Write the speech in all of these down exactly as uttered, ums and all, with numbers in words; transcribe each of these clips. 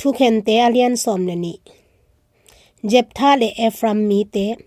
Thukhente a lian sawm le nih. Jephthah le Ephraim mite.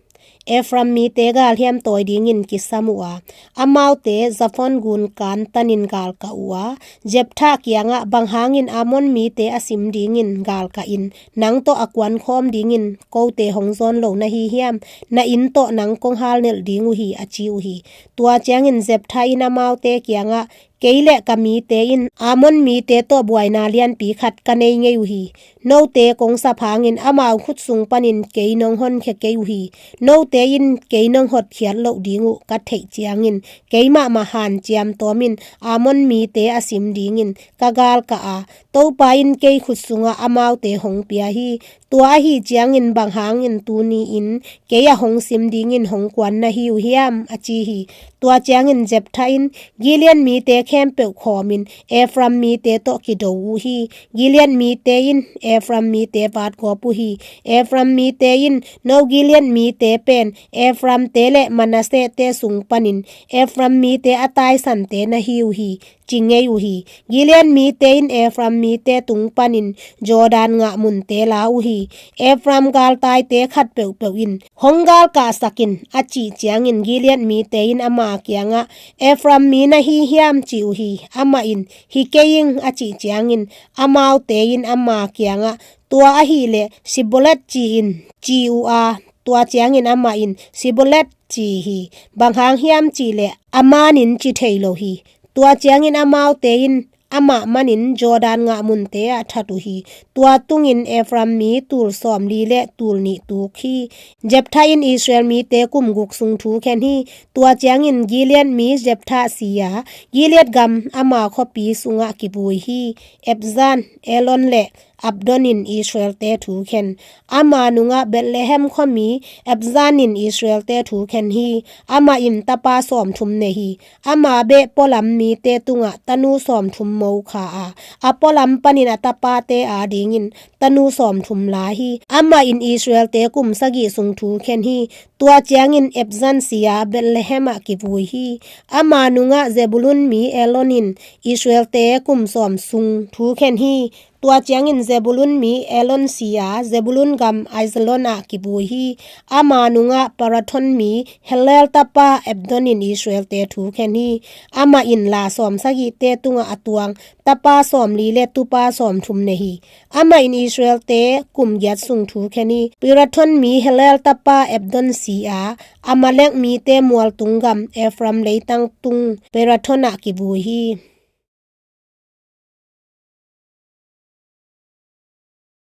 Ephraim mite galhiam tawi dingin kisam uh a, amaute Zaphon gun kan tanin galkah uh a, Jephthah kiangah, "Bang hangin Ammon mite a sim dingin galkah in nang tawh a kuankhawm dingin kote hong zawn lo na hi hiam? Na inn tawh nang kong halnelh ding uh hi," a ci uh hi. Tua ciangin Jephthah in amaute kiangah, "Kei le ka mite in Ammon mite tawh buaina lianpi khat ka nei ngei uh hi. Note kong sap hangin amau khut sung panin kei nong honkhia kei uh hi. Note in kei nong hotkhiat loh ding uh ka theih ciangin, keimahmah hanciam tawmin Ammon mite a sim dingin ka galkah a, Topa in kei khut sungah amaute hong pia hi. Tua ahi ciangin bang hangin tuni-in kei a hong sim dingin hong kuan na hi uh hiam?" a ci hi. Tua ciangin Jephthah in, "Gilead mite khempeuh khawmin Ephraim mite tawh kido uh hi. Gilead mite in Ephraim mite vatgawp uh hi. Ephraim mite in, 'No Gilead mite pen Ephraimte le Manassehte sung panin Ephraim mite a taisante na hi uh hi,' ci ngei uh hi. Gilead mite in Ephraim mite tung panin Jordan ngah munte la uh hi. Ephraim galtaite khat peuhpeuh in hong galkahsak in, a cih ciangin Gilead mite in ama kiangah, 'Ephraim mi na hi hiam?' ci uh hi. Amah in, 'Hi kei ing,' a cih ciangin amaute in ama kiangah, 'Tua ahih leh Sibolet ci in,' ci uh a, tua ciangin amah in, 'Sibolet' ci hi. Bang hang hiam cih leh a manin ci thei lo hi. Tua ciangin amaute in amah manin Jordan ngah munte ah that uh hi. Tua tungin Ephraim mi tul sawmli le tul nih tuk hi. Jephthah in Israel mite kum guk sung thu khen hi. Tua ciangin Gilead mi Jephthah si a, Gilead gam ama khuapi sungah kivui hi. Ebzan, Elon le Abdon in Israelte thu khen. Ama nungah Bethlehem khuami Ebzan in Israelte thu khen hi. Amah in tapa sawmthum nei hi. Ama beh pualam mite tungah tanu sawmthum mo kha a, a pualam panin a tapate adingin tanu sawmthum la hi. Amah in Israelte kum sagih sung thu khen hi. Tua ciangin Ebzan si a, Bethlehem ah kivui hi. Ama nungah Zebulun mi Elon in Israelte kum sawm sung thu khen hi. Tua ciangin Zebulun mi Elon si a, Zebulun gam Aijalon ah kivui hi. Ama nungah Pirathon mi Hillel tapa Abdon in Israelte thu khen hi. Amah in la sawm sagihte tungah a tuang tapa sawmli le tupa sawmthum nei hi. Amah in Israelte kum giat sung thu khen hi. Pirathon mi Hillel tapa Abdon si a, Amalek mite mualtung gam Ephraim leitang tung Pirathon ah kivui hi.